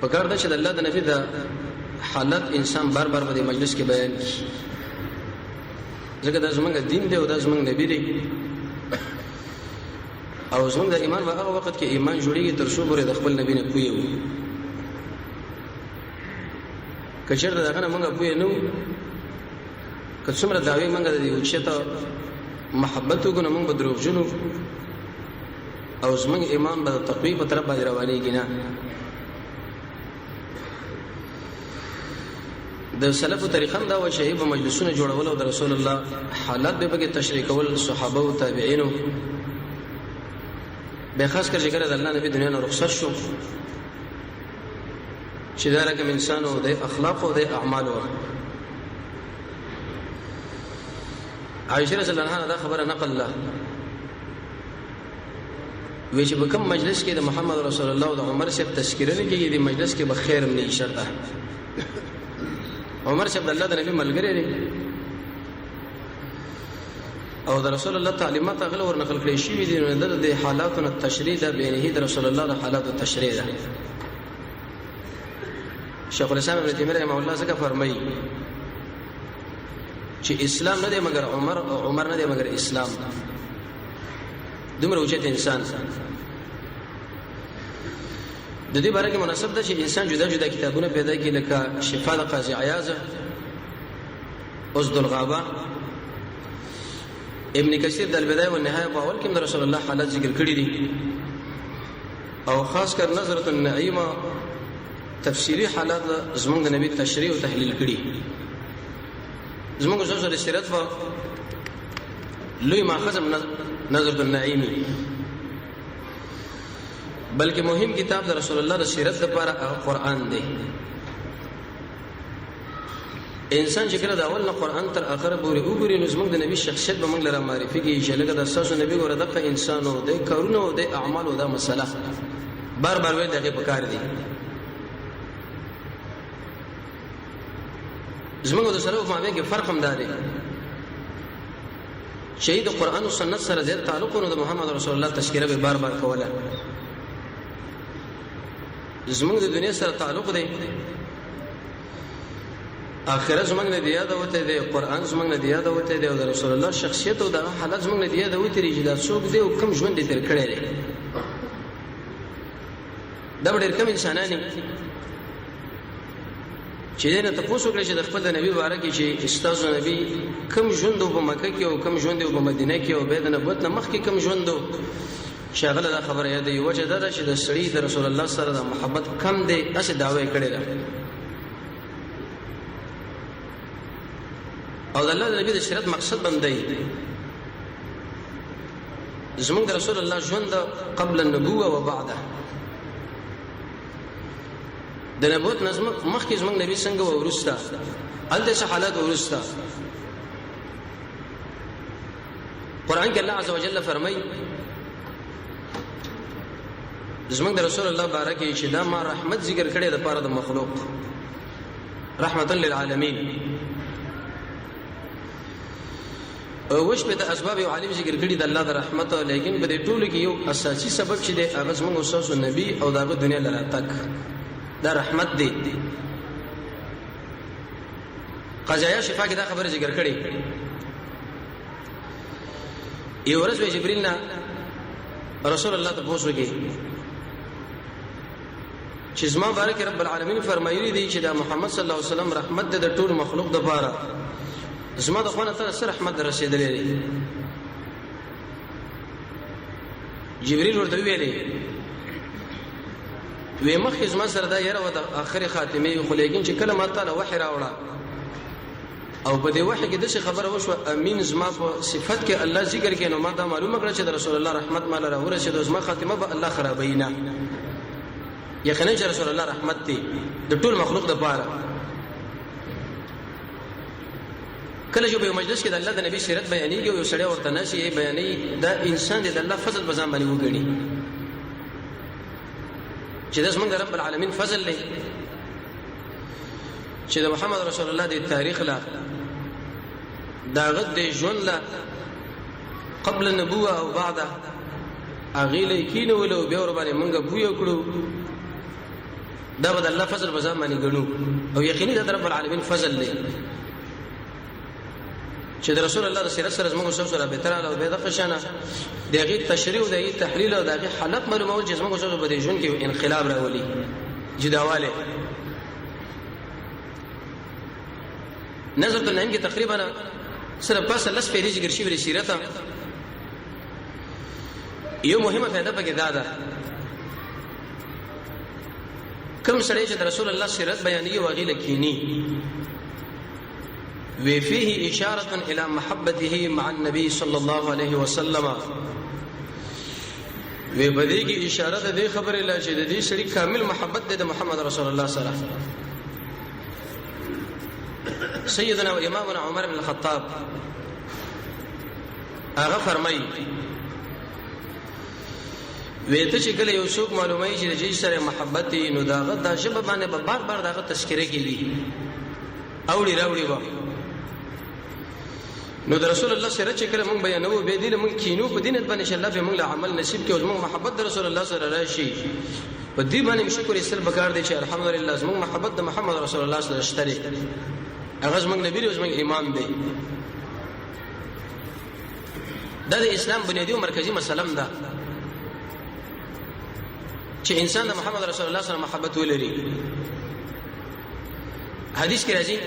پکار ده چې د الله د نبی د حالت انسان بار بار په دې مجلس کې بیان کړي، ځکه دا زمونږ دین دی او دا زمونږ نبی دی، او زمونږ د ایمان په هغه وخت کې ایمان جوړیږي تر څو پورې د خپل نبی نه پوه یو. که چېرته دغه نه مونږ پوه نه وو، که څومره دعوې مونږ د دې اوچته محبت وکړو، نو مونږ به دروغجن وو او زمونږ ایمان به د تقوی په طرف باندې روانېږي نه. د سلفو طریقه هم دا وه چې هغوی به مجلسونه جوړول او د رسول الله حالات به پکې تشریح کول، صحابه او تابعینو بیا خاص کر چې کله د الله نبي دنیا نه رخصت شو، چې دا رقم انسان او د اخلاق او د اعمالو. عائشه رضی الله عنها دا خبره نقل ده، وی چې په کوم مجلس کې د محمد رسول الله او د عمر صاحب تذکره نه کېږي، د مجلس کې به خیر هم نه شرطه. عمر صاحب د الله د نبی ملګری دی او د رسول الله تعلیمات هغه ور نقل کړی شوی دی، نو د حالاتو نه تشریح ده، بینه د رسول الله د حالاتو تشریح ده. شیخ الاسلام ابن تیمیه رحمه الله څنګه فرمایي چې اسلام نه دی مګر عمر، او عمر نه دی مګر اسلام. دومره اوچت انسان. د دې باره کې مناسب ده چې انسان جدا جدا کتابونه پیدا کړي، لکه شفا د قاضي عیاض، اسد الغابه، ابن کثیر د البدایه والنهایه په اول کې د رسول الله حالت ذکر کړی دي، او خاص کر نظرة النعیمه تفسیری حالات زمونږ د نبی تشریح او تحلیل کړي. زمونږ زوجه د سیرت په لوی ماخذ نظرة النعیمی، بلکې مهم کتاب د رسول الله د سیرت لپاره هغه قرآن دی. انسان چې کله د اول نه قرآن تر اخره پورې وګوري، نو زموږ د نبی شخصیت به موږ لره معرفي کېږي چې لکه د ستاسو نبی ګوره دغه انسان او د کارونه او د اعمالو دا مسله بار بار ویل دغه پکار دی. زموږ د سلف مابین کې فرق هم دا دی چې د قرآن او سنت سره زیات تعلق، نو د محمد رسول الله تذکره به بار بار کوله. زموږ د دنیا سره تعلق دی، اخرت زمونږ نه دی یاد وته دی، قرآن زمونږ نه دی یاد وته دی، او د رسول الله شخصیت او د حالت زمونږ نه دی یاد وته دی چې دا څوک دی او کوم ژوند دی تیر کړی دی. دا ډېر کم انسانان چې نه تاسو وکړي چې د خپل نبی باره کې چې استاد نبی کم ژوند په مکه کې او کم ژوند په مدینه کې او بيد نبوت نه مخکې کم ژوند، شغله دا خبره یاد یو وجه دا چې د سړي د رسول الله سره د محبت کم دی، اسه داوی کړی ده. او د الله د نبی د شریعت مقصد بندي زمونږ د رسول الله ژوند قبل النبوه و بعده، د نبوت نظم مخکې زمونږ نبی څنګه و ورسته هلته څه حالات ورسته. قرآن کې الله عز وجل فرمایي زمونږ د رسول الله باره کې چې دا ما رحمت ذکر کړی د پاره د مخلوق، رحمت للعالمین. او وش په د اسباب یو عالم ذکر کړی د الله د رحمت، لیکن په دې ټولو کې یو اساسي سبب چې دی هغه زمونږ استاد نبی او دغه دنیا لره تک دا رحمت دی. قضایا شفا کې دا خبره ذکر کړې. یو ورځ جبرئیل نه رسول الله ته پوښتنه وکړي چې زما بارک رب العالمین فرمایلی دی چې دا محمد صلی الله علیه وسلم رحمت دی د ټول مخلوق د پاره، زما د خونه تر سره رحمت رسیدلې دی. جبرئیل ورته ویلې وی مخکې زما سره دا یره و د اخري خاتمه، خو لیکن چې کله ما تعالی وحی راوړه او په دې وحی کې داسې خبره وشوه امین زما په صفت کې الله ذکر کې، نو ما دا معلومه کړه چې د رسول الله رحمت مال را ورسېد، زما خاتمه به الله خرابوي نه. یقینا چې رسول الله رحمت دی د ټول مخلوق د پاره. کله چې په یو مجلس کې د الله د نبی سیرت بیانېږي او یو سړی ورته ناشي بیانوي، دا انسان دی د الله فضل په ځان باندې وګڼي چې دا زمونږ رب العالمین فضل دی چې د محمد رسول الله د تاریخ لا داغه د ژوند لا قبل النبوه او بعده هغې له کینولو بیا ور باندې مونږ پوه کړو. دا به د الله فضل په ځان باندې ګڼو، او یقیني دا د رب العالمین فضل دی چې د رسول الله د سیرت سره زموږ سره سره به تر او به د قشانه د هغه تشریح او د هغه تحلیل او د هغه حالت معلومول چې زموږ سره په دې ژوند کې انقلاب راولي، جداواله. نظرت النعیم کې تقریبا سره پاسه لس پیری ذکر شوی سیرت. یو مهمه فائدہ پکې دا ده، کوم سړی چې د رسول الله سیرت بیانوي او هغې لکیني، وی فيه اشاره الى محبته مع النبي صلى الله عليه وسلم، وی بدی کی اشاره د دې خبرې لا چې د دې سړي کامل محبت دی د محمد رسول الله سره. سیدنا و امامنا عمر بن الخطاب هغه فرمایي، وی ته چې کله یو څوک معلوموي چې د جی سره محبت نو داغه د ژبه باندې به بار بار داغه تذکره کیږي، اوړي راوړي به. نو د رسول الله سره چې کله مونږ بیانوو، به دې مونږ کینو په دینت باندې چې الله به مونږ له عمل نصیب کړي او زموږ محبت د رسول الله سره راشي. په دې باندې شکر ایستل پکار دی چې الحمدلله زموږ محبت د محمد رسول الله سره شته دی، هغه زموږ نبی دی، زموږ امام دی. دا د اسلام بنیادی او مرکزی مسله ده چې انسان د محمد رسول الله سره محبت ولري. حدیث کې راځي،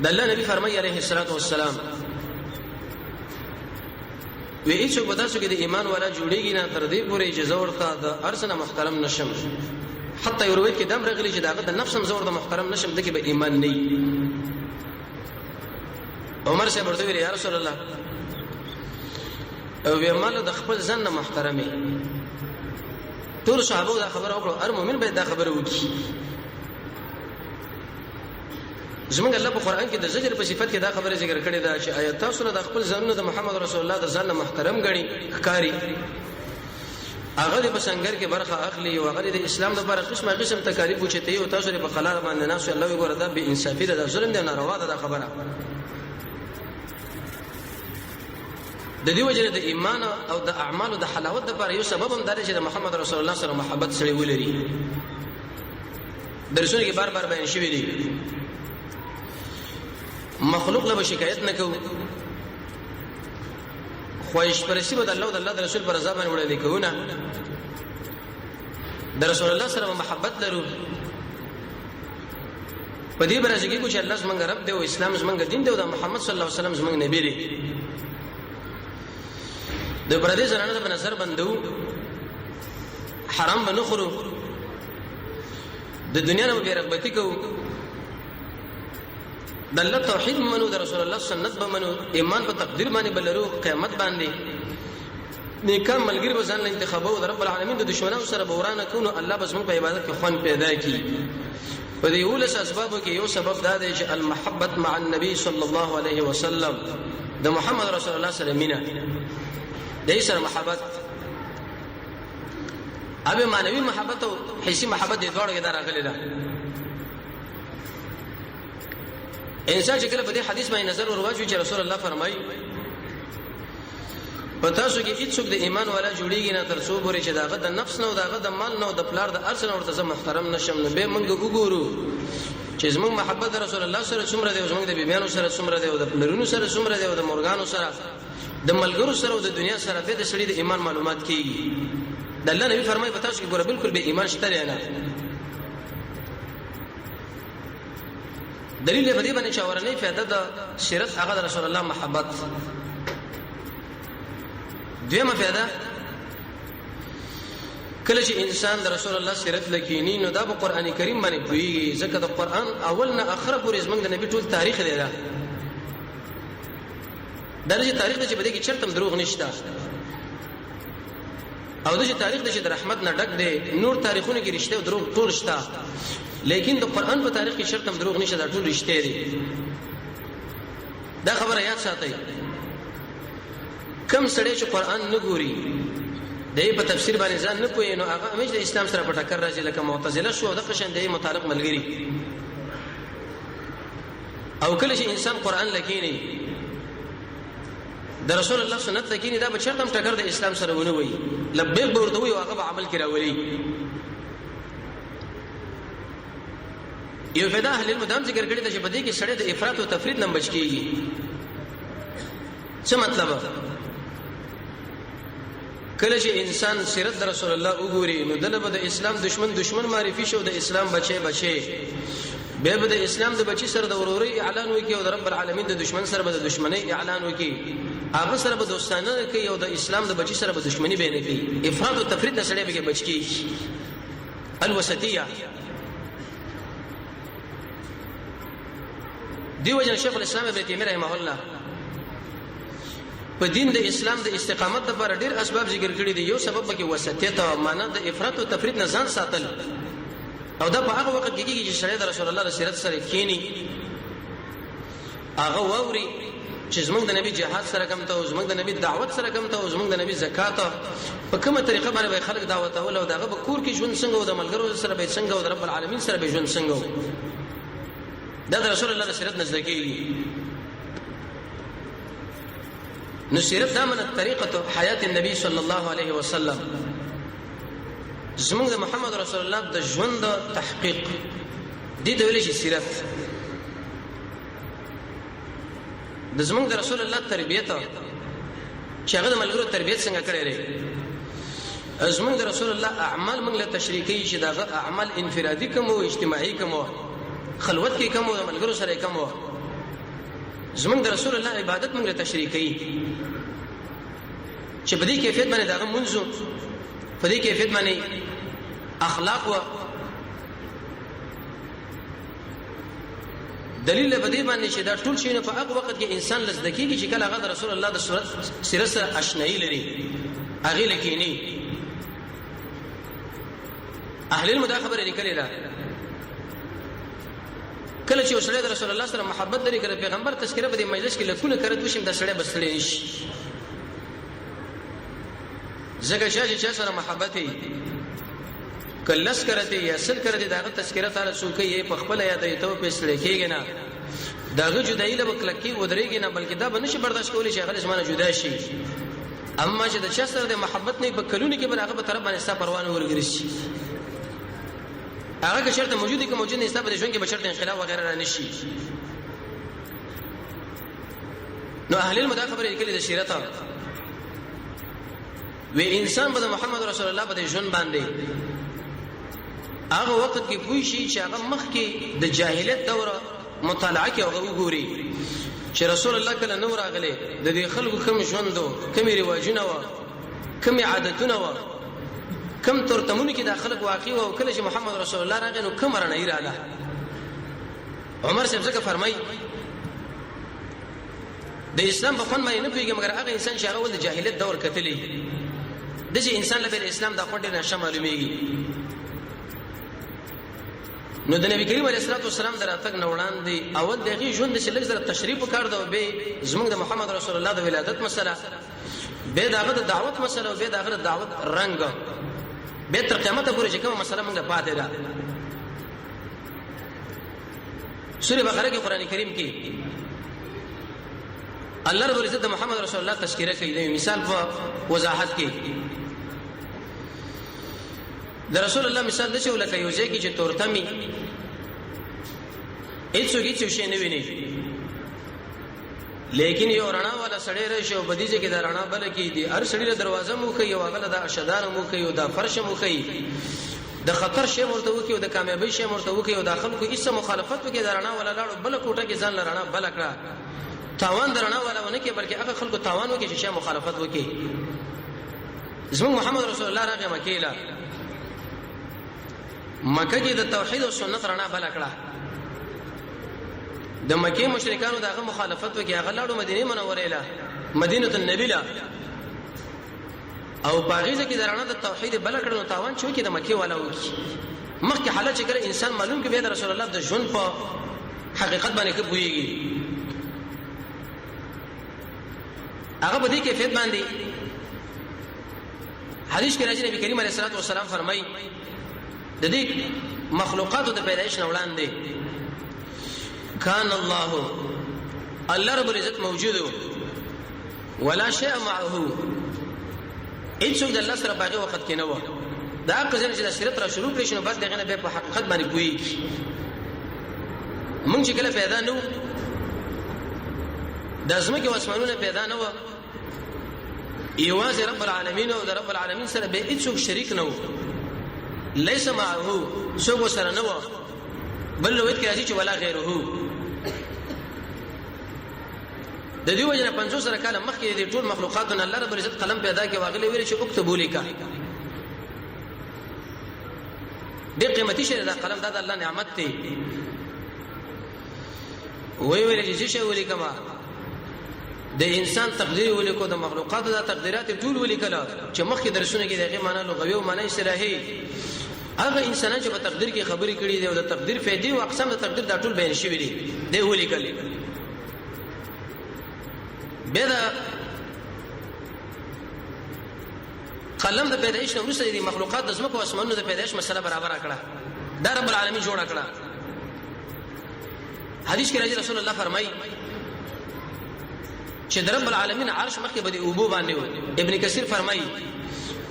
د الله نبی فرمایي علیه الصلاۃ والسلام، وی هیڅوک به تاسو کې د ایمان والا جوړیږي نه تر دې پورې چې زه ورته د ارسنه محترم نشم. حتی یو روایت کې دم راغلی چې داغه د نفس هم زه ورته محترم نشم، دکې به ایمان نه. عمر صاحب ورته ویل، یا رسول الله، او مال د خپل ځان نه محترمه. ټول صحابه دا خبره وکړه، هر مؤمن باید دا خبره وکړي. زمونږ الله په قران کې د زجر په صفت کې دا خبره ذکر کړې ده چې آیا تاسو له خپل ځانونو د محمد رسول الله د ځان محترم غني ښکاری، هغه په سنگر کې برخه اخلي او هغه د اسلام لپاره قسمه قسم تکالیف اوچتي او تاسو په قلار باندې ناس؟ الله وګوره، دا بے انصافي ده، دا ظلم دی، ناروا ده دا خبره. د دې وجه د ایمان او د اعمالو د حلاوت لپاره یو سبب هم دا دی چې د محمد رسول الله سره محبت سره ولري. درسونه کې بار بار بیان شوی دی، مخلوق له شکایت نه کوو، خواهش پرستی به د الله او د الله د رسول پر رضا باندې وړاندې کوو نه، د رسول الله سره محبت لرو، په دې برازي کې چې الله زمونږ رب دی او اسلام زمونږ دین دی او د محمد صلی الله علیه وسلم زمونږ نبی دی. د پردې زنانه په نظر بندو، حرام به نه خورو، د دنیا نه به رغبتی کوو، د الله توحید منو، د رسول الله سنت به منو، ایمان په تقدیر باندې بلرو، قیامت باندې، نیکان ملګری به ځان له انتخابو، د رب العالمین د دشمنانو سره به ورانه کوو، نو الله به زموږ په عبادت کې خوند پیدا کړي. په دې 11 اسبابو کې یو سبب دا دی چې المحبت مع النبي صلی الله علیه وسلم، د محمد رسول الله سره مینه، د سره محبت، ابه معنوي محبت او حسي محبت دې دواړو کې دا راغلي ده. انسان چې کله په دې حدیث باندې نظر ورواچوي چې رسول الله فرمایي، په تاسو کې هیڅوک د ایمان والا جوړیږي نه تر څو پورې چې داغه د نفس نه او داغه د مال نه او د پلار د ارث نه ورته زه محترم نشم، نو به موږ وګورو چې زموږ محبت رسول الله سره څومره دی، او زموږ د بیبیانو سره څومره دی، او د پلرونو سره څومره دی، او د مورګانو سره، د ملګرو سره، او د دنیا سره. به د سړي د ایمان معلومات کیږي. د الله نبی فرمایي، په تاسو کې ګوره بالکل به ایمان شته نه. دلیل په دې باندې چې اورنۍ فائدہ د سیرت هغه د رسول الله محبت. دویمه فائدہ، کله چې انسان د رسول الله سیرت لکینی، نو دا په قران کریم باندې پوهیږي، ځکه د قران اول نه اخره پورې زمونږ د نبی ټول تاریخ دی. دا درجه تاریخ دی چې په دې کې چرته دروغ نشته، او د تاریخ د چې د رحمت نه ډک دی. نور تاریخونو کې رښتیا او دروغ ټول شته، لیکن د قران په تاریخ کې شرط هم دروغ نشته، دا ټول رښتیا دي. دا خبره یاد ساتئ، کم سړی چې قران نه ګوري، د په تفسیر باندې ځان نه پوهې، نو هغه همیش د اسلام سره په ټکر راځي، لکه معتزله شو، د قشن د متعلق ملګری. او کله چې انسان قران لکینی، د رسول الله سنت لکینی، دا به چرته هم ټکر د اسلام سره ونه وي، لبیک به ورته وي او هغه به عمل کې راولي. یو فدا اهل علم دام ذکر کړی چې په دې کې سړی د افراط او تفرید نه بچ کیږي. څه مطلب؟ کله چې انسان سیرت د رسول الله وګوري نو دله به د اسلام دشمن دشمن معرفي شو، د اسلام بچي بچي به به د اسلام د بچي سره د وروري اعلان وکي او د رب العالمین د دشمن سره به د دشمنی اعلان وکي، هغه سره به دوستانه کوي او د اسلام د بچي سره به دشمنی به نه کوي. افراط او تفرید نه سړی به بچ کیږي. الوسطیه دیو جن شیخ الاسلام ابن تیمیه رحمه الله په دین د اسلام د استقامت لپاره ډیر اسباب ذکر کړی دي. یو سبب پکې وسطیت او معنا د افراط او تفرید نه ځان ساتل، او دا په هغه وخت کې کیږي چې سړی د رسول الله د سیرت سره کینی، هغه واوري چې زمونږ د نبی جهاد سره کم ته، زمونږ د نبی دعوت سره کم ته، زمونږ د نبی زکات په کومه طریقه باندې به خلک دعوت اول، او دغه په کور کې ژوند څنګه او د ملګرو سره به څنګه او د رب العالمین سره به ژوند څنګه، دا د رسول الله د سیرت نزد کیږي. نو سیرت دا من طریقه حیات النبی صلی الله علیه وسلم، زمونږ د محمد رسول الله د ژوند تحقیق دې ته ویل شي سیرت. د زمونږ د رسول الله تربیت چې هغه د ملګرو تربیت څنګه کړی دی، زمونږ د رسول الله اعمال موږ له تشریح کوي چې دغه اعمال انفرادي کوم او اجتماعي کوم، خلوت کې کوم او د ملګرو سره کوم. زمونږ د رسول الله عبادت موږ له تشریح کوي چې په دې کیفیت باندې دغه منځو، په دې کیفیت باندې اخلاق و دلیل په دې باندې چې دا ټول شی په هغه وخت کې انسان لزد کیږي چې کله هغه د رسول الله د صورت سیرت سره اشنایی لري، هغه لکینی. اهل علم دا خبره لیکلې ده کله چې وسړی د رسول الله سره محبت لري، کله پیغمبر تذکرہ په دې مجلس کې لکونه کرت وشم د سړی بسړی نشي، ځکه چې چا سره محبت وي کلس کرته یا سل کرته داغه تذکرہ تعالی څوک یې په خپل یاد ته په سړی کېږي نه، داغه جدایي له کلکی ودرېږي نه، بلکې دا به نشي برداشت کولی چې هغه زمانه جدا شي. اما چې د چا سره د محبت نه په کلونو کې بل هغه په طرف باندې ستا پروا نه ورګرځي، هغه که چېرته موجود که موجود نه، ستا په ژوند کې به چېرته انقلاب وغیره را نشي. نو اهل علم دا خبره لیکلې د سیرت وی انسان به د محمد رسول الله په ژوند باندې هغه وخت کې پوه شي چې هغه مخکې د جاهلیت دوره مطالعه کې هغه وګوري چې رسول الله کله نو راغلی، د دې خلکو کوم ژوند و، کوم رواجونه و، کوم عادتونه و، کوم ترتمونه کې د خلک واقع و، کله چې محمد رسول الله راغی نو کوم رڼا رااله. عمر صاحب ځکه فرمایي د اسلام په خوند باندې نه پوهېږي، مګر هغه انسان چې هغه ول د جاهلیت دور کتلی، داسې انسان له به د اسلام دا خوند ډېر نشه معلومېږي. نو د نبی کریم علیه الصلاة والسلام د راتګ نه وړاندې اول د هغې ژوند چې لږ زره تشریح پکار ده، به زموږ د محمد رسول الله د ولادت مسله، به د هغه د دعوت مسله، او به د هغه د دعوت رنګ، به تر قیامته پورې چې کومه مسله موږ پاتې ده. سورې بقره کې قران کریم کې الله رب العزت د محمد رسول الله تذکرہ کوي، د مثال په وضاحت کې د رسول الله مثال د څه ولکه یو ځای کې چې تورتمي هیڅوک هیڅ شی نه ویني، لیکن یو رڼا والا سړی راشي او بدیزه کې د رڼا بل کې دی، هر سړی له دروازه مو کوي او هغه د اشدار مو کوي او د فرش مو کوي، د خطر شی ورته وکي او د کامیابی شی ورته وکي، او د خلکو هیڅ مخالفت وکي، د رڼا والا لاړو بل کوټه کې ځان لرنا بل کړه، تاوان د رڼا والا ونه کې بلکې هغه خلکو تاوان وکي چې مخالفت وکي. زموږ محمد رسول الله راغی مکه له، مکه کې د توحید او سنت رڼا بل کړه، د مکه مشرکانو دغه مخالفت وکي، هغه لاړو مدینه منوره له، مدینه النبی له، او باغیزه کې د رڼا د توحید بل کړه، نو تاوان چې وکي د مکه والا وکي. مخکې حالت چې کله انسان معلوم کې به د رسول الله د ژوند په حقیقت باندې کې پوهیږي، هغه په دې کیفیت باندې حدیث کې راځي، نبی کریم علیه الصلاه والسلام فرمایي د دې مخلوقاتو د پیدایش نه وړاندې کان الله، الله رب العزت موجود، ولا شيء معه، هیڅوک د الله سره باغی وخت کې نه و. دا قضیه چې د سیرت را شروع کړي شنو بس دغه نه به په حقیقت باندې پوي. مونږ چې کله پیدا نو د ځمکې او اسمانونه پیدا نه و، یوازې رب العالمین او د رب العالمین سره به هیڅوک شریک نه و، ليس معه، څوک سره نه و. بل روایت کې راځي چې ولا غیره. د دې وجه نه 50 سره کاله مخکې د ټول مخلوقاتو نه الله رب العزت قلم پیدا کړ، واغلی ویل چې اكتبوا لیکا. ډېر قیمتي شی دا قلم، دا د الله نعمت دی. وی ویل چې شی ولیکم، د انسان تقدیر ولیکو، د مخلوقاتو د تقدیرات ټول ولیکل، چې مخکې درسونه کې دغه معنی لغوي او معنی اصطلاحي، هغه انسانان چې په تقدیر کې خبرې کړې دي او د تقدیر فائدې او اقسام د تقدیر دا ټول بیان شوی دي، دی ولیکل. به دا قلم د پیدایش نه وروسته د مخلوقات د ځمکو او اسمانونو د پیدایش مسله برابر کړه، دا رب العالمین جوړ کړه. حدیث کې راځي رسول الله فرمایي چې د رب العالمین عرش مخکې به د اوبو باندې و. ابن کثیر فرمایي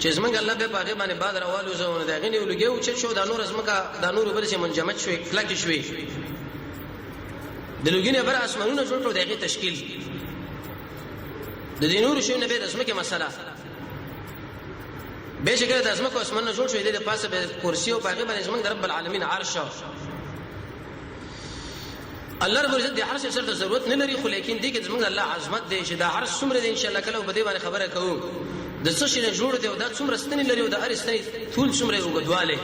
چې زمونږ الله به پاغه باندې باد راوالو زونه د غنی ولګیو چې شو د نور زمکه د نور بل چې منجمد شوي، کلک شوي، د لوګینه بر اسمانونه جوړ کړو، دغه تشکیل د دې نور شو نه به د زمکه مسله به چې کله د زمکه اسمانونه جوړ شو، د پاسه به کرسي او پاغه باندې زمونږ د رب العالمین عرش. الله رب العزت د عرش سره د ضرورت نه لري، خو لیکن دې کې زمونږ الله عظمت دی چې دا عرش څومره دی. ان شاء الله کله په دې باندې خبره کوو د څه شي نه جوړ دی او دا څومره ستنې لري او د هر ستنې طول څومره اوږدوالی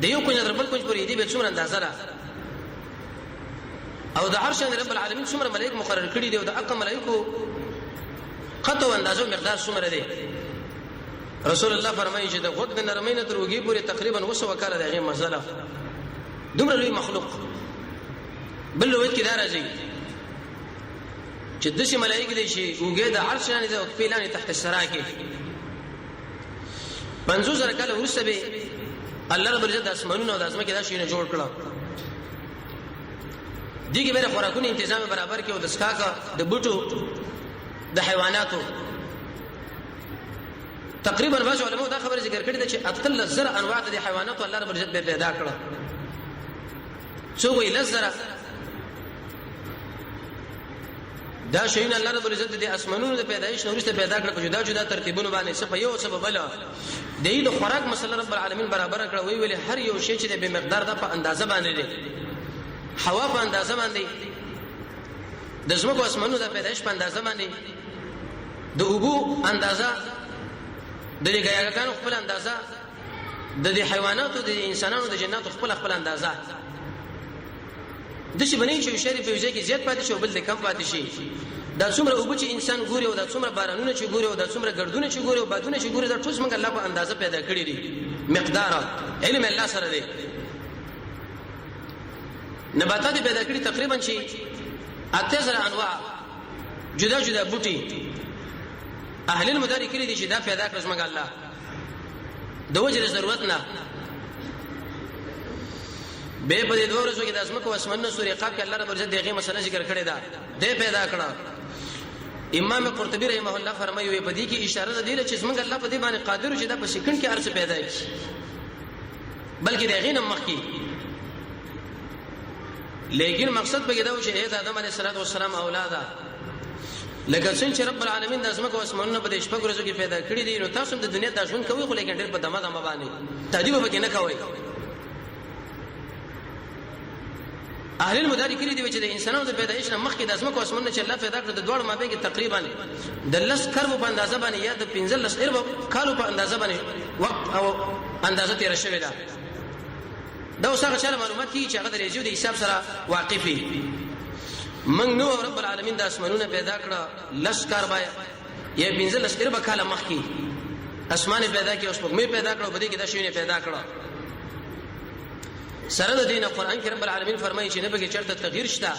د یو کنج تر بل کنج پورې دی به څومره اندازه ده، او د عرش رب العالمین څومره ملائک مقرر کړي دي او د اقا ملائکو قطع او اندازه او مقدار څومره دی. رسول الله فرمایي چې د غوږ د نرمۍ نه تر اوږې پورې تقریبا 700 کاله د هغې مزله، دومره لوی مخلوق. بل روایت کې دا راځي چې داسې ملایک دي چې اوږې د عرش لاندې ده او پښې لاندې تحت الثرا کې. 50,000 کاله وروسته به الله رب العزت د اسمانونو او د ځمکې دا شیونه جوړ کړه. دي کې به خوراکونو انتظام برابر کې او د څښاک، د بوټو، د حیواناتو. تقریبا بعض علماء دا خبره ذکر کړې ده چې 18,000 انواع د حیواناتو الله رب العزت به پیدا کړه. څو وی 10,000 دا شیونه الله رب العزت د اسمانونو د پیدایش نه وروسته پیدا کړ په جدا جدا ترتیبونو باندې، څه په یو څه په بل. د دې د خوراک مسله رب العالمین برابر کړه. وی ویل هر یو شی چې د به مقدار ده په اندازه باندې دی، هوا په اندازه باندې، د زمکو اسمانونو د پیدایش په اندازه باندې، د اوبو اندازه، د دې ګیاګانو خپل اندازه، د دې حیواناتو، د انسانانو، د جناتو خپل خپل اندازه. د څه بنې چې شری په ځای کې زیات پاتې شي او بل د کم پاتې شي. دا څومره اوبه چې انسان ګوري او دا څومره بارانونه چې ګوري او دا څومره ګردونه چې ګوري او بادونه چې ګوري، دا ټول څنګه الله په اندازه پیدا کړی دي. مقدار علم الله سره دی. نباتات پیدا کړی تقریبا چې 8000 انواع جدا جدا بوټي. اهل المدارک کړي دي چې دا پیدا کړ زموږ الله د وجه ضرورت نه. به په دې دوه ورځو کې د ازمکو اسمنو سورې قاف کې الله رب العزت دغه مسله ذکر کړې ده، دې پیدا کړه. امام قرطبي رحمه الله فرمایي وي په دې کې اشاره ده چې زمونږ الله په دې باندې قادر چې دا په سکند کې ارڅ پیدا کړي، بلکې د غینم مخکې. لیکن مقصد په کې دا و چې اې د آدم علیه السلام اولاده، لکه څنګه چې رب العالمین د ازمکو اسمانونو په دې شپږ ورځو کې پیدا کړی دي، نو تاسو هم د دنیا د ژوند کوئ، خو لیکن ډېر په دمه دمه باندې تادیب به کې نه کوئ. اهل المدارک کړي دي چې د انسانانو د پیدایش نه مخکې د ازمکو اسمانونو چې الله پیدا کړ، د دواړو مابین کې تقریبا د 10 کربو په اندازه باندې یا د 15 ارب کالو په اندازه باندې وخت او اندازه تیر شوې ده. دا اوس هغه چاله معلومات کیږي چې هغه د ریزیو د حساب سره واقف وي. موږ نو رب العالمین د اسمانونه پیدا کړه 10 کار بای یا 15 ارب کاله مخکې اسمان پیدا کړ او سپوږمۍ پیدا کړه، په دې کې د شیونه پیدا کړه. سره د دین قران کې رب العالمین فرمایي چې نه به چرته تغییر شته،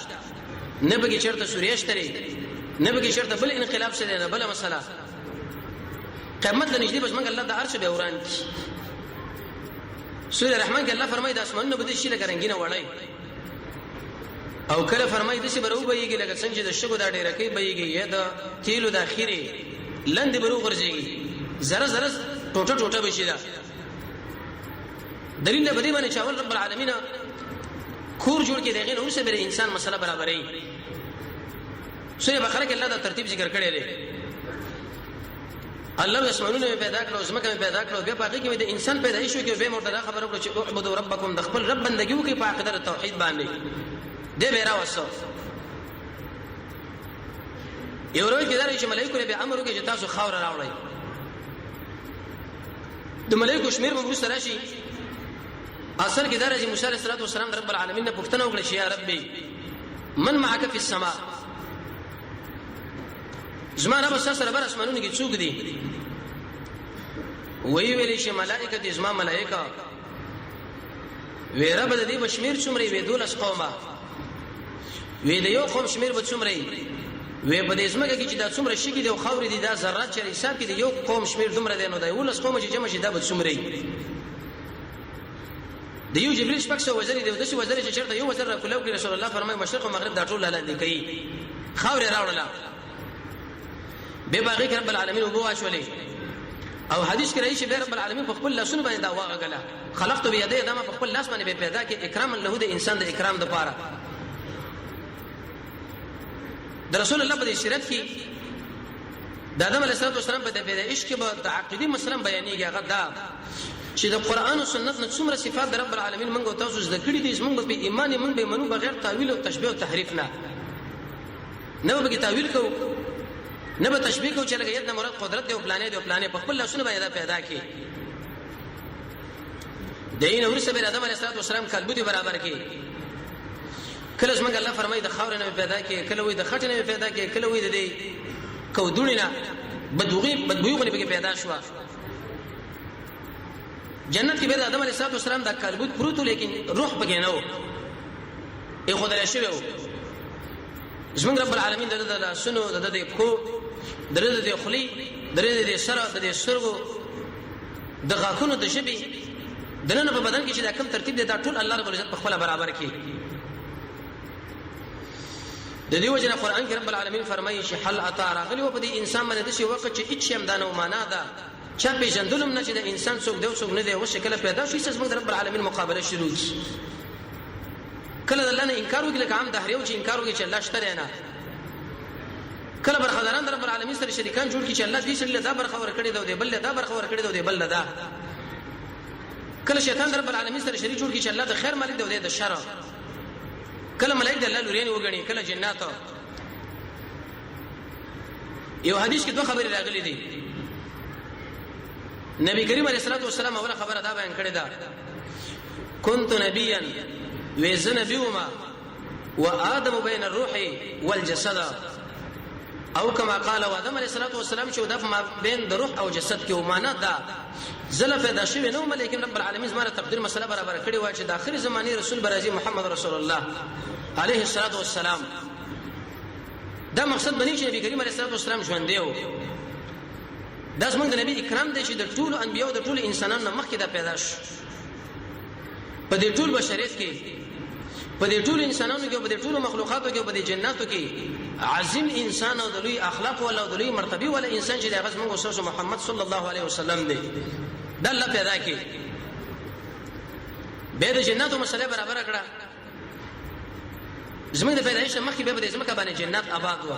نه به چرته سوریه شته، نه به چرته بل انقلاب شته، نه بل مسله. قیامت لنږدې بس موږ الله د عرش به وران کی. سورہ رحمان کې الله فرمایي د اسمانونو به شي لکه رنگینه وړی، او کله فرمایي د شي برو بهږي لکه څنګه چې د شګو دا ډیره کې بهږي یا د تیلو د اخیری لند برو غورځيږي، زره زره ټوټه ټوټه بشي. دا دلیل به دې باندې چې اول رب العالمین کور جوړ کې دغه نور سره به انسان مسله برابرې. سوره بقره کې الله دا ترتیب ذکر کړی دی. الله د اسمانونو پیدا کړو، زمکه پیدا کړو، بیا په هغه کې د انسان پیدایش وکړي، به مرته دا خبره وکړه چې اعبدوا ربکم، د خپل رب بندگی وکړي په عقیده توحید باندې. دې به راوسو یو روایت کې دا راځي چې ملائکه به امر وکړي چې تاسو خاوره راوړئ. د ملائکو شمیر به وروسته راشي. اصل کې دا راځي موسی علیه السلام رب العالمین نه پوښتنه وکړه چې یا ربي من معك فی السماء، زما رب سره بر اسمانونو کې څوک دي؟ وی ویلې چې ملائکه دي، زما ملائکه. وی رب د دې بشمیر څومره؟ وی 12 قومه. وی د یو قوم شمیر به څومره؟ وی په دې ځمکه کې چې دا څومره شګې دي او خاورې دي، دا ذرات چې حساب کې د یو قوم شمیر دومره دی، نو د 11 قوم چې جمع شي دا به څومره؟ د یو جبرئیل 600 وزرې دی، داسې وزرې چې چېرته یو وزر را کولاو کړي، رسول الله فرمایي مشرق او مغرب دا ټول لاندې کوي. خاورې راوړله، به باغې کې رب العالمین وبو واچولې. او حدیث کې راځي چې رب العالمین په خپل لاسونو باندې دا واغله، خلقت بيدي، دا ما په خپل لاس باندې پیدا کې اکرام له د انسان د اکرام د پاره. د رسول الله په دې سیرت کې د آدم علیه السلام په پیدایش کې به د عقیدې مسله بیانېږي. هغه دا چې د قرآن او سنت نه څومره صفات د رب العالمین موږ تاسو زده کړې دي، موږ به ایمان موږ به منو بغیر تاویل او تشبیه او تحریف نه، نه به تاویل کوو، نه به تشبیه کوو چې لکه ید نه مراد قدرت دی او پلانې دی او پلانې. په خپل لاسونو باندې دا پیدا کړي. دین ورسره به آدم علیه السلام کلبودي برابر کړي. کله زمونږ الله فرمایي د خاورې نه پیدا کړي، کله وي د خټې نه پیدا کړي، کله وي د دې کودونې نه بدوغي بدبوی غونې پکې پیدا شو. جنت کې به آدم علیه السلام د کلبوت پروت، لیکن روح پکې نه و، یې خدای شوی و. زمونږ رب العالمین د د لاسونو، د د پښو، د د خولې، د د سره، د د سترګو، د غاښونو، د ژبې دننه په بدن کې چې دا کوم ترتیب دی، دا ټول الله رب العزت په خپل برابر کړي. د دې وجه نه قران کې رب العالمین فرمایي چې حل اتا راغلی و په دې انسان باندې داسې وخت چې هیڅ هم دا نه معنا ده چا پېژندلم نه چې د انسان څوک دی او څوک نه دی. اوس چې کله پیدا شو، هیڅ زموږ د رب العالمین مقابله شروع کړي. کله د الله نه انکار وکړي، لکه عام دهریو چې انکار وکړي چې الله شته دی نه. کله برخداران د رب العالمین سره شریکان جوړ کړي چې الله دې سړي له دا برخه ورکړې ده او دې بل له دا برخه ورکړې ده او دې بل له دا. کله شیطان د رب العالمین سره شریک جوړ کړي چې الله د خیر مالک دی او د شر. کله ملائک د الله لورین وګڼي، کله جنات. یو حدیث کې دوه خبرې راغلي دي. نبی کریم علیه الصلاه والسلام اوله خبره دا بیان کړې ده، كنت نبيا وزن نبي وما وآدم بين الروح والجسد، او کما قال. آدم علیه السلام چې د ما بین د روح او جسد کې، معنا دا زله پیدا شوی نو، لیکن رب العالمین زماره تقدیر مسله برابر کړی و چې د اخر زمانی رسول برازي محمد رسول الله علیه الصلاۃ والسلام. دا مقصد بنی چې نبی کریم علیه الصلاۃ والسلام ژوند دی. دا زمونږ د نبی اکرام دی چې د ټولو انبیو، د ټولو انسانانو نه مخکې دا پیدا شو. په دې ټول بشریت کې، په دې ټولو انسانانو کې، په دې ټولو مخلوقاتو کې، په دې جناتو کې عظیم انسان او د لوی اخلاق ولا او د لوی مرتبه ولا انسان چې د هغه زمونږ استاد محمد صلی الله علیه وسلم دی، دا الله پیدا کړي. به د جناتو مسله برابر کړه. زمونږ د پیدایش مخکې به د زمکه باندې جنات آباد و،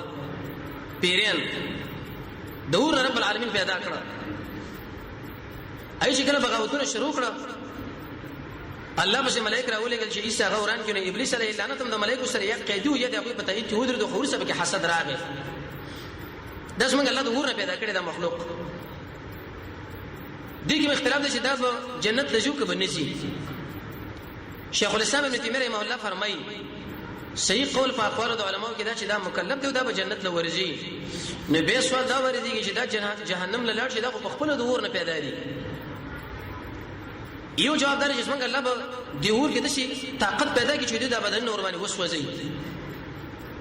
پیران د اور رب العالمین پیدا کړه. ای چې کله بغاوتونه شروع کړه، الله پسې ملائک راولېږل چې عیسی هغه وران کړي. ابلیس علیه لعنت هم د ملائکو سره یا قیدی و یا د هغوی په تایید کې ودرېد، خو وروسته پکې حسد راغی. دا زمونږ الله د اور نه پیدا کړی دا مخلوق. دې کې اختلاف دی چې دا به جنت ته ځو که به نه ځي. شیخ الاسلام ابن تیمیه رحمه الله فرمایي صحیح قول په اقوالو د علماو کې دا چې دا مکلف دی او دا به جنت له ورځي. نو به سوال دا ورځي چې دا جهنم له لاړ شي، دا خو په خپل د اور نه پیدا دي. یو جواب دار چې څنګه الله به دی اور کې داسې طاقت پیدا کړي چې دوی دا بدن نور باندې وسوځي،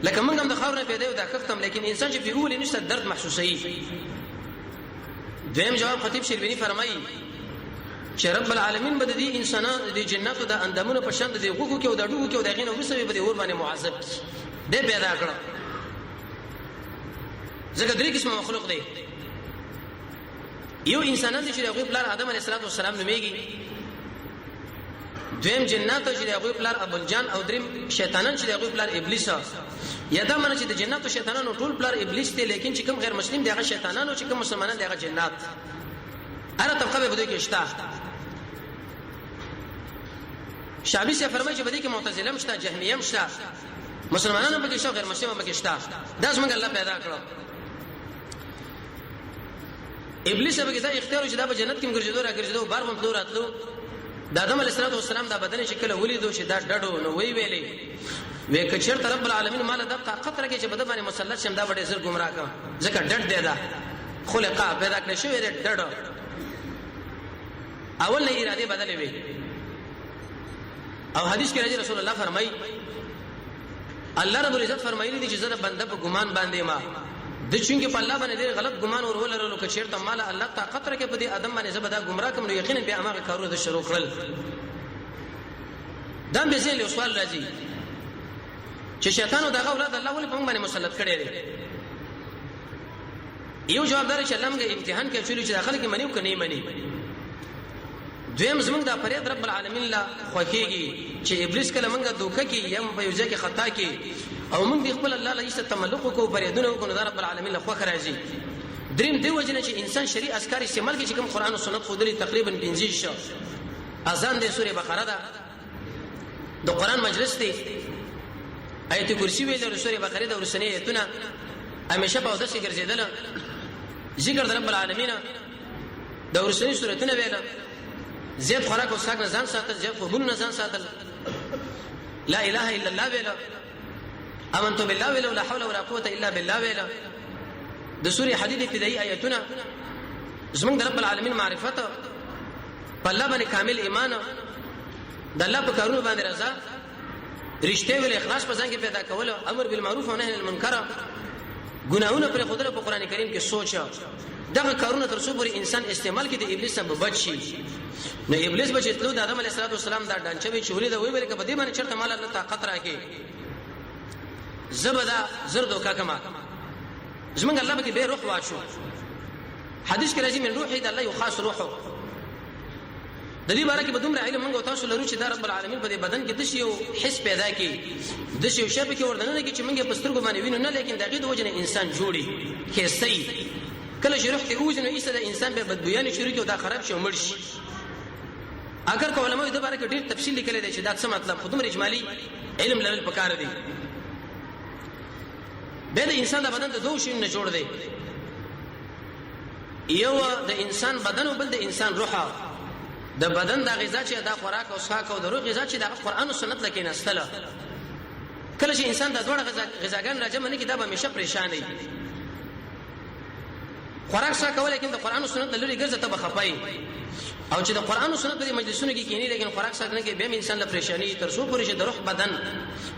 لکه موږ هم د خاورې پیدا یو دا کښتم، لیکن انسان چې پیولې نشته درد محسوسوي. دویم جواب خطیب شربینی فرمایي چې رب العالمین به د دې انسانانو، د جناتو د اندامونو په شان د دې غوښو کې او د ډوګو کې او د هغې نه وروسته به د اور باندې معذب کړي. دی پیدا کړه، ځکه درې قسمه مخلوق دی. یو انسانان دي چې د هغوی پلار آدم علیه السلام نومېږي. دویم جنات چې د هغوی پلار ابوالجان او دریم شیطانان چې د هغوی پلار ابلیس. یا دا معنی چې د جنات او شیطانانو ټول پلار ابلیس دی، لیکن چې کوم غیر مسلم دی هغه شیطانانو، چې کوم مسلمانان دی هغه جنات. هره طبقه به دوی کې شته. شعبي صاحب فرمایي چې په دې کې معتزله هم شته، جهمیه هم شته، مسلمانان هم پکې شته، غیر مسلم هم پکې شته. دا زموږ الله پیدا کړو. ابلیس به دا اختیار چې دا په جنت کې ګرځیدو را ګرځیدو، بار هم تلو راتلو. د آدم علیه السلام دا بدن چې کله ولیدو چې دا ډډو، نو وی ویلې وې کچر رب العالمین مال دا طاقت راکې چې بده باندې مسلط شم، دا به زر گمراه کم، ځکه ډډ دی، دا خلقا پیدا کړی شوی دی ډډ. اول نه اراده بدلې وي. او حدیث کې راځي، رسول الله فرمایي، الله رب العزت فرمایلی دي چې زه د بنده په ګمان باندې ما د چونګې په الله باندې ډېر غلط ګمان ور ولرلو، که چیرته مال الله طاقت راکې په دې ادم باندې زه به دا گمراه کوم، نو یقینا بیا هغه کارونه د شروع کړل. دا به ځین یو سوال راځي چې شیطان او دغه اولاد الله ولې په موږ باندې مسلط کړي دي؟ یو جواب دار چې الله موږ امتحان کې چولې چې داخله کې منی او کني منی. دویم، زمونږ دا فریاد رب العالمین لا خوښیږي چې ابلیس کله موږ دوکه کې یا په یو ځای کې خطا کې او موږ د خپل الله له تملق کو فریادونه وکړو، دا رب العالمین له خوښ راځي. دریم، دی وجنه چې انسان شریع اذکار استعمال کوي چې کوم قران او سنت خودلی، تقریبا 25 شو اذان د سوره بقره ده، د قران مجلس دی، آیت کرسی ویل، د سوره بقره د ورسنی آیتونه، همیشه په اودس کې ګرځیدل، ذکر د رب العالمین، د ورسنی سورتونه ویل، زیات خوراک او څښاک نه ځان ساتل، زیات خوبونو نه ځان ساتل، لا اله الا الله ویل، امنت بالله ویل، لا حول ولا قوت الا بالله ویل، د سورې حدید ابتدایي آیتونه، زمونږ د رب العالمین معرفت، په الله باندې کامل ایمان، د الله په کارونو باندې رضا، رښتیا ویل، اخلاص په ځان کې پیدا کول، امر بالمعروف او نهی عن المنکر، ګناهونه پر خودله، په قران کریم کې سوچ، دغه کارونه تر څو پورې انسان استعمال کړي د ابلیس نه بچ شي. نو ابلیس به چې تلو، د آدم علیه السلام دا ډانچه به چې ولید، وی ویل کبه دې باندې چرته مال الله طاقت راکې، زبدا زر دوکا کما. زمونږ الله به کې به روح واچو. حدیث کې راځي، من روحي، د الله یو خاص روح. د دې باره کې به دومره علم موږ تاسو لرو چې دا رب العالمین په دې بدن کې د شی یو حس پیدا کړي، د شی یو شی په کې وردننه کې چې موږ په سترګو باندې وینو نه، لیکن دغه د وجه نه انسان جوړي کیسي. کله چې روح ته اوځي، نو ایسه د انسان به بدبویان شروع کړي او دا خراب شي او مړ شي. اگر که علماء د باره کې ډیر تفصیل لیکلی دی چې دا څه مطلب، خو دومره اجمالي علم لرل پکار دی. به د انسان د بدن د دوه شیونو نه جوړ دی، یو د انسان بدن او بل د انسان روح. د بدن د غذا چې دا خوراک او څښاک، او د روح غذا چې دا قرآن او سنت لکه نستله. کله چې انسان د دوه غذاګان راجمع نه کړي، دا به همیشه پریشان وي. خوراک څه کول، لیکن د قرآن او سنت لري ګرځه ته به خپای، او چې د قرآن او سنت په مجلسونو کې کینی لیکن خوراک څه نه کې، به انسان له پریشانی، تر څو پورې چې د روح بدن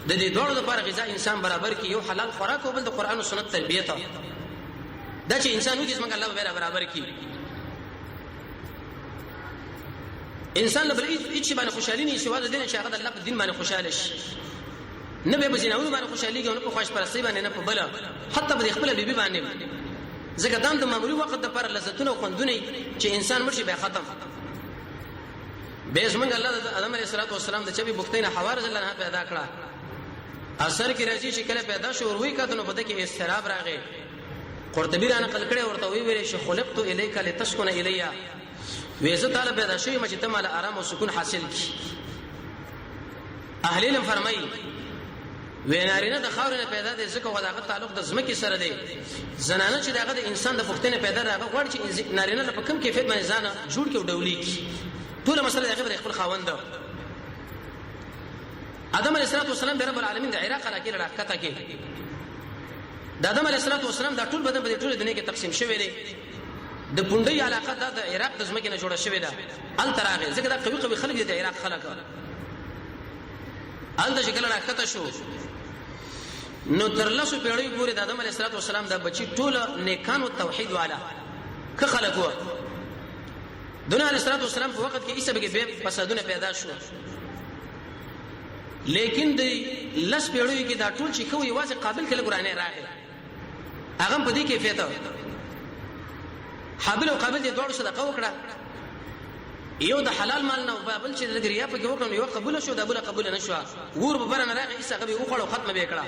د دې دوړو لپاره غذا انسان برابر کړي، یو حلال خوراک او بل د قرآن او سنت تربیت. دا چې انسان وکړي، څنګه الله به برابر کړي. انسان له بل هیڅ باندې خوشحالي نه سوا د دې چې هغه د الله په دین باندې خوشاله شي. نه به زیناونو باندې خوشحالي کوي، نه په خواهش پرستۍ باندې، نه په بل، حتی په خپل بیبي باندې، ځکه دا د معمولی وخت د پر لذتونه او خوندونه چې انسان مرشي به ختم. به زمونږ الله د آدم علیه السلام د چبي بوختین حوا رضی الله عنها پیدا کړه. اثر کې راځي چې کله پیدا شو، وروي کته، نو په دې کې استراب راغی. قرطبي را نقل کړي، ورته وی ویل چې خلقت الیک لتسكن الیا، وې زه تعالی پیدا شوی ما چې ته مال آرام او سکون حاصل کی. اهل علم فرمایي، وې نارینه د خاورې نه پیدا دی، ځکه خو دغه تعلق د ځمکې سره دی. زنانه چې دغه د انسان د پښتنې پیدا راغه، غواړي چې نارینه له په کم کیفیت باندې ځان جوړ کړي او ډولي کړي. ټوله مسله دغه پر خپل خاوند ده. آدم علیه السلام د رب العالمین د عراق علاقې راکته کې، د آدم علیه السلام دا ټول بدن په دې ټوله دنیا کې تقسیم شوی دی. د پونډۍ علاقه دا د عراق د ځمکې نه جوړه شوې ده. هلته راغی، ځکه دا قوي قوي خلک دي د عراق خلک. هلته چې کله راکښته شو، نو تر لسو پیړیو پورې د آدم علیه السلام دا بچي ټول نیکان او توحید والا که خلک وو. د نوح علیه السلام په وخت کې عیسی به کې فسادونه پیدا شو، لیکن د لس پیړیو کې دا ټول چې کوی، یوازې قابل کله ګرانه راغی، هغه په دې کیفیت. حابل او قابل دې دواړو صدقه وکړه. یو د حلال مال نه بل چې د ریا پکې وکړ، نو یو قبول شو، د بل قبول نه شو. ور به بره نه راغی، ایسه غوي وخوړ او ختمه به کړه.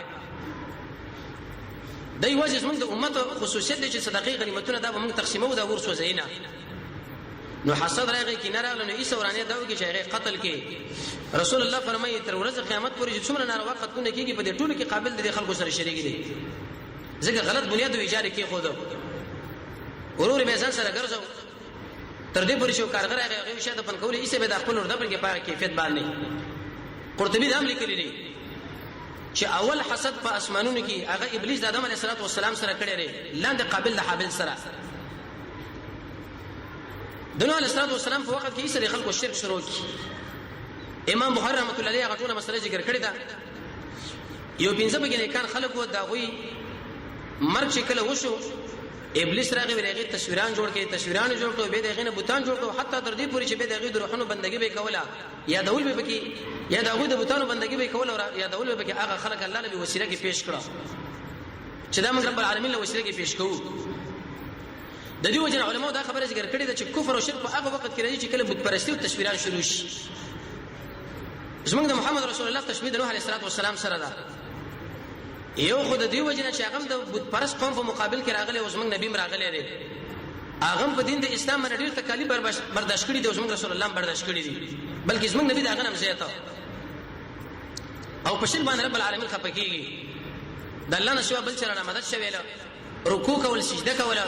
دی وجه زمونږ د امت خصوصیت دی چې صدقې غنیمتونه دا به موږ تقسیمو، دا ور سوځینا. نو حسد راغی کې نه راغله، نو ایسه ورانه دا وکي چې هغه قتل کې. رسول الله فرمایي تر ورځې قیامت پورې چې څومره ناروا قتلونه کیږي، په دې ټولو کې قابل دي خلکو سره شریک دي، ځکه غلط بنیاد ویجاړ کې خود ورور به ځان سره ګرځو. تر دې پورې چې کارګر هغه هغه شاته پن کولې، ایسه به د خپل ورده پر کې پاره کیفیت باندې. قرطبي دا هم لیکلي دي چې اول حسد په اسمانونو کې هغه ابلیس د آدم علیه السلام سره کړی دی، لاندې قابل د حابل سره. د نوح علیه السلام په وخت کې ایسه د خلکو شرک شروع کی. امام بخاری رحمت الله علیه هغه ټوله مسله ذکر کړې ده. یو پنځه پکې نیکان خلک وو، د هغوی مرګ چې کله وشو، ابلیس راغی، ویل هغې تصویران جوړ کړي، تصویران جوړ کړو، بیا د هغې نه بتان جوړ کړو، حتی تر دې پورې چې بیا د هغوی د روحونو بندګي به یې کوله، یادول به پکې، یا د هغوی د بتانو بندګي به یې کوله، یادول به پکې. هغه خلک الله له وسیله کې پیش کړه چې دا موږ رب العالمین له وسیله کې پیش کوو. د دې وجه علماء دا خبره ذکر کړې ده چې کفر او شرک په هغه وخت کې راځي چې کله بت پرستی او تصویران شروع شي. زمونږ د محمد رسول الله تشبیه د نوح علیه السلام سره ده. یو خو د دې وجه نه چې هغه د بت پرست قوم په مقابل کې راغلی او زمونږ نبی راغلی دی، هغه په دین د اسلام باندې ډېر تکالیف برداشت کړي دي او زمونږ رسول الله برداشت کړي دي، بلکې زمونږ نبی د هغه نه زیاته. او په شرک باندې رب العالمین خفه کیږي. د الله نه سوا بل چا نه مدد شوی، رکوع کول، سجده کوله،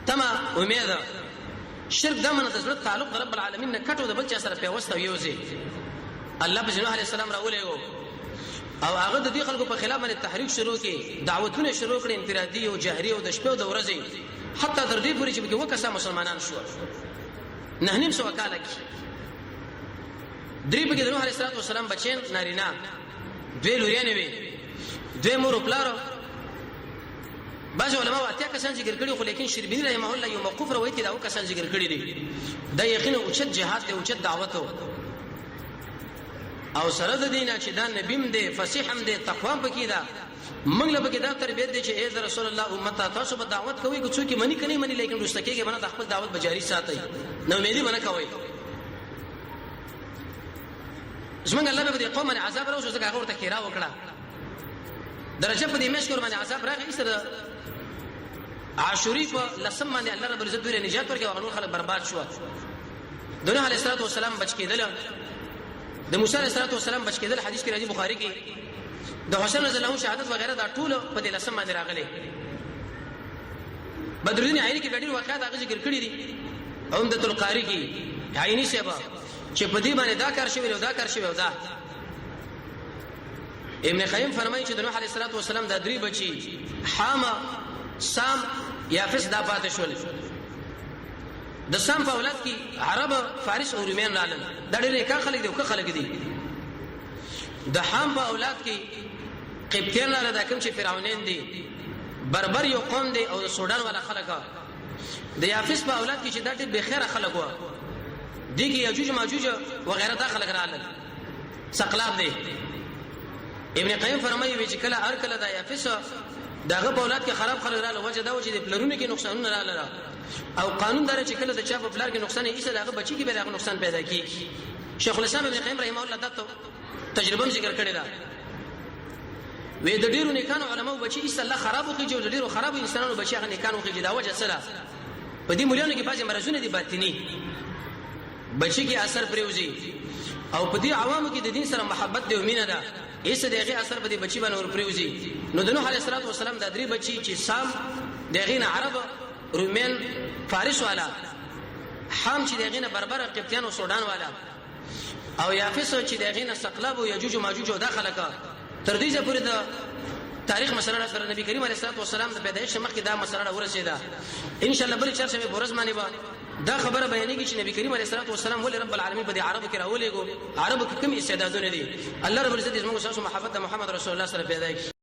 تمه امید. شرک دا منه د زړه تعلق د رب العالمین نه کټو، د بل چا سره پیوست او یوځي. الله په نوح علیه السلام راولېږو او هغه د دې خلکو په خلاف باندې تحریک شروع کړي، دعوتونه شروع کړي، انفرادي او جهري او د شپې او د ورځې، حتی تر دې پورې چې پکې وکسه مسلمانان شو. 950 کاله کې درې پکې د نوح علیه السلام بچین نارینه، دوی لوریانې وي، دوی مور او پلار. بعض علما 80 کسان ذکر کړي، خو لیکن شربینی رحمه الله یو موقوف روایت کې دا کسان ذکر کړي دي. دا یقینا اوچت جهاد دی، اوچت دعوت او سره د دینه چې دا نبیم دی، فصیح هم دی، تقوا هم پکې ده. موږ له پکې دا تربیت دی چې ای د رسول الله امت، تاسو به دعوت کوئ، که څوک مني کني مني، لیکن وروسته کېږي باندې خپل دعوت به جاری ساتئ، نو امیدي باندې کوئ. زمونږ الله به دې قوم باندې عذاب راوستو، ځکه هغه ورته ښېرا وکړه. د رجب په دې میاشت کې ورباندې عذاب راغی، ایسته د عاشوري په لسم باندې الله رب العزت دوی له نجات ورکړي او هغه نور خلک برباد شول. د نوح علیه السلام بچ کېدل، د موسی علیه السلام بچ کېدل، حدیث کې راځي بخاري کې، د حسین رضی الله شهادت وغیرہ، دا ټول په دې لسم باندې راغلي. بدرالدین عیني کې ډېر واقعات هغه ذکر کړی دي، عمدة القاری کې عیني صاحب، چې په دې باندې دا کار شوی او دا کار شوی او دا. ابن قیم فرمایي چې د نوح علیه السلام دا درې بچي حام، سام، یافس دا پاتې شول. د سام په اولاد کې عرب، فارس او رومیان رالل، دا ډېر نیکان خلک دي او ښه خلک دي. د حام په اولاد کې قبطیان راغله، دا کوم چې فرعونین دي، بربر یو قوم دی او د سوډان والا خلک. د یافس په اولاد کې چې دا ډېر بې خیره خلک وو، دي کې یاجوج ماجوج وغیرہ دا خلک رالل، سقلاب دی. ابن قیم فرمایي چې کله هر کله دا یافس دغه په اولاد کې خراب خلک رااله، وجه دا و چې د پلرونو کې نقصانونه رااله، او قانون دار چې کله د چا په پلار کې نقصان یې، ایسه دغه بچی کې به دغه نقصان پیدا کیږي. شیخ الاسلام ابن قیم رحمه الله دا تجربه هم ذکر کړې ده، وې د ډیرو نیکانو علماو بچی ایسه الله خراب وخیږي او د ډیرو خرابو انسانانو بچی هغه نیکان وخیږي. دا وجه څه ده؟ په دې مولیانو کې بعضې مرضونه دي باطني، بچی کې اثر پریوزي، او په دې عوامو کې د دین سره محبت دی او مینه ده، ایسه د هغې اثر په دې بچی باندې ورپریوزي. نو د نوح علیه السلام دا درې بچي چې سام د هغې نه عرب، رومیان، فارس والا، حام چې د هغې نه بربر، قبطیان او سوډان والا، او یافس چې د هغې نه سقلاب او یجوج او ماجوج او دا خلک، تر دې ځایه پورې د تاریخ مسله سره نبی کریم علیه الصلاه والسلام د پیدایښت مخکې دا مسله را ورسېده. ان شاء الله بل چهارشنبه په ورځ باندې به دا خبره بیانېږي چې نبی کریم علیه الصلاه والسلام ولې رب العالمین په دې عربو کې راولېږو، عربو کې کوم استعدادونه دي. الله رب العزت دې زموږ ستاسو محبت د محمد رسول الله سره پیدا کړي.